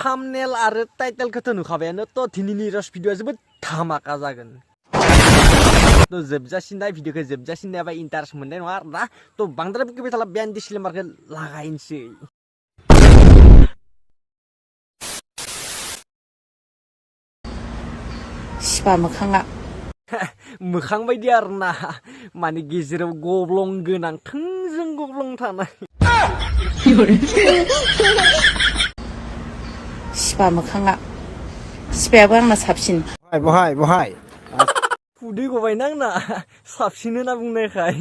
thumbnail आरो टाइटेलखौथ' नुखाबायानो थ' दिनैनि रस भिडिअआ जोबोद धामाका जागोन थ' जोबजासिम नाय भिडिअखौ जोबजासिम नायाबा इन्टारेस्ट मोननाय नङा आरोना थ' बांद्राय बुंबाय थाला बेयान डिसक्लेमारखौ लागायनोसै सिपा मोखाङा मोखां बायदि आरोना माने गेजेराव गब्लं गोनां थोंजों गब्लं थानाय सिपा मोखाङा सिपायाबो आंना साबसिन बहाय खुदै गबायना आंना साबसिन होनना बुंनायखाय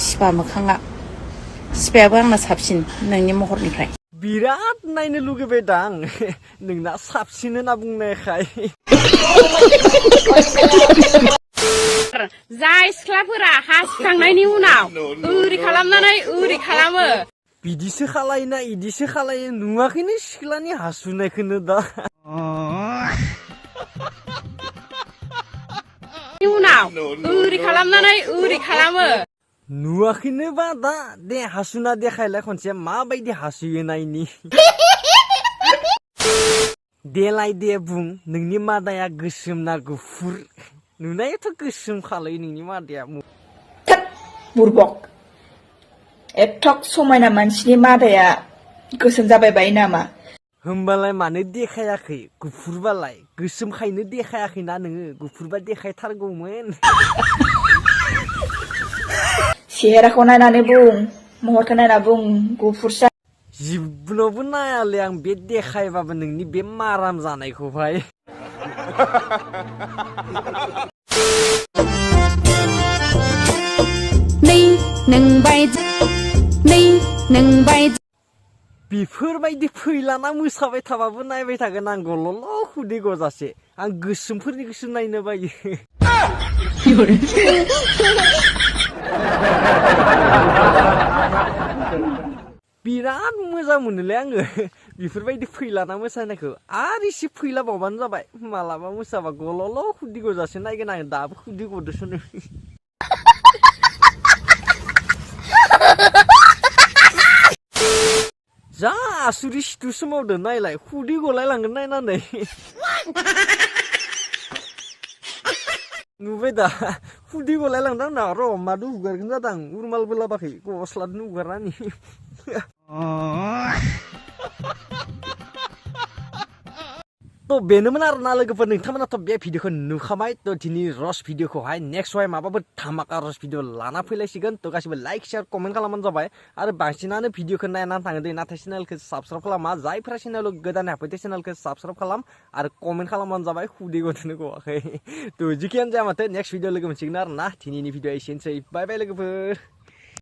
सिपा मोखाङा सिपायाबो आंना साबसिन नोंनि महरनिफ्राय बिराद नायनो लुगैबाय दां नोंना साबसिन होनना बुंनायखाय जाय सिख्लाफोरा हासिखांनायनि उनाव ओरै खालामनानै ओरै खालामो बिदिसो खालायोना इदिसो खालायो नुवाखैनो सिख्लानि हासुनायखौनो दा उनाव ओरै खालामनानै ओरै खालामो नुवाखैनोबा दा दे हासुना देखायलाय खनसे माबायदि हासुयो नायनि देलाय दे बुं नोंनि मादाया गोसोम ना गुफुर नुनायाथ' गोसोम खालाय नोंनि मादाया बुरबक एथक समायना मानसिनि मादाया गोसोम जाबाय बायो नामा होमबालाय मानो देखायाखै गुफुरबालाय गोसोमखायनो देखायाखैना नोङो गुफुरबा देखायथारगौमोन सेहेराखौ नायनानै बुं महरखौ नायना बुं गुफुरसा जिबनावबो नायालै आं बे देखायबाबो नोंनि बे माराम जानायखौहाय बेफोरबायदि फैलाना मोसाबाय थाबाबो नायबाय थागोन आं गल'ल' खुदै गजासे आं गोसोमफोरनिखौसो नायनो बायो बिराद मोजां मोनोलै आङो बेफोरबायदि फैलाना मोसानायखौ आरो एसे फैलाबावबानो जाबाय मालाबा मोसाबा गल'ल' खुदै गजासे नायगोन आं दाबो खुदै गदोसोनो जा आसुरि सिथुसो मावदो नायलाय खुदै गलाय लांगोन नायनानै नुबाय दा खुदै गलाय लांदों आंना र' मादो हुगारगोन जादों उरमालबो लाबाखै गस्लादोनो हुगारनानै थ' बेनोमोन आरोना लोगोफोर नोंथांमोनाथ' बे भिडिअखौ नुखाबाय थ' दिनै रस भिडिअखौहाय नेक्स्टहाय माबाफोर धामाका रस भिडिअ लाना फैलायसिगोन थ' गासिबो लाइक शेयार कमेन्ट खालामबानो जाबाय आरो बांसिनानो भिडिअखौ नायनानै थाङो दे नाथाय चेनेलखौ साबस्क्राइब खालामा जायफोरा चेनेलाव गोदान हाबफैदो चेनेलखौ साबस्क्राइब खालाम आरो कमेन्ट खालामबानो जाबाय खुदै गथ'नो गवाखै थ' जिखियानो जाया माथो नेक्स्ट भिडिअ लोगो मोनसिगोन आरोना दिनैनि भिडिअ एसेनोसै बाय बाय लोगोफोर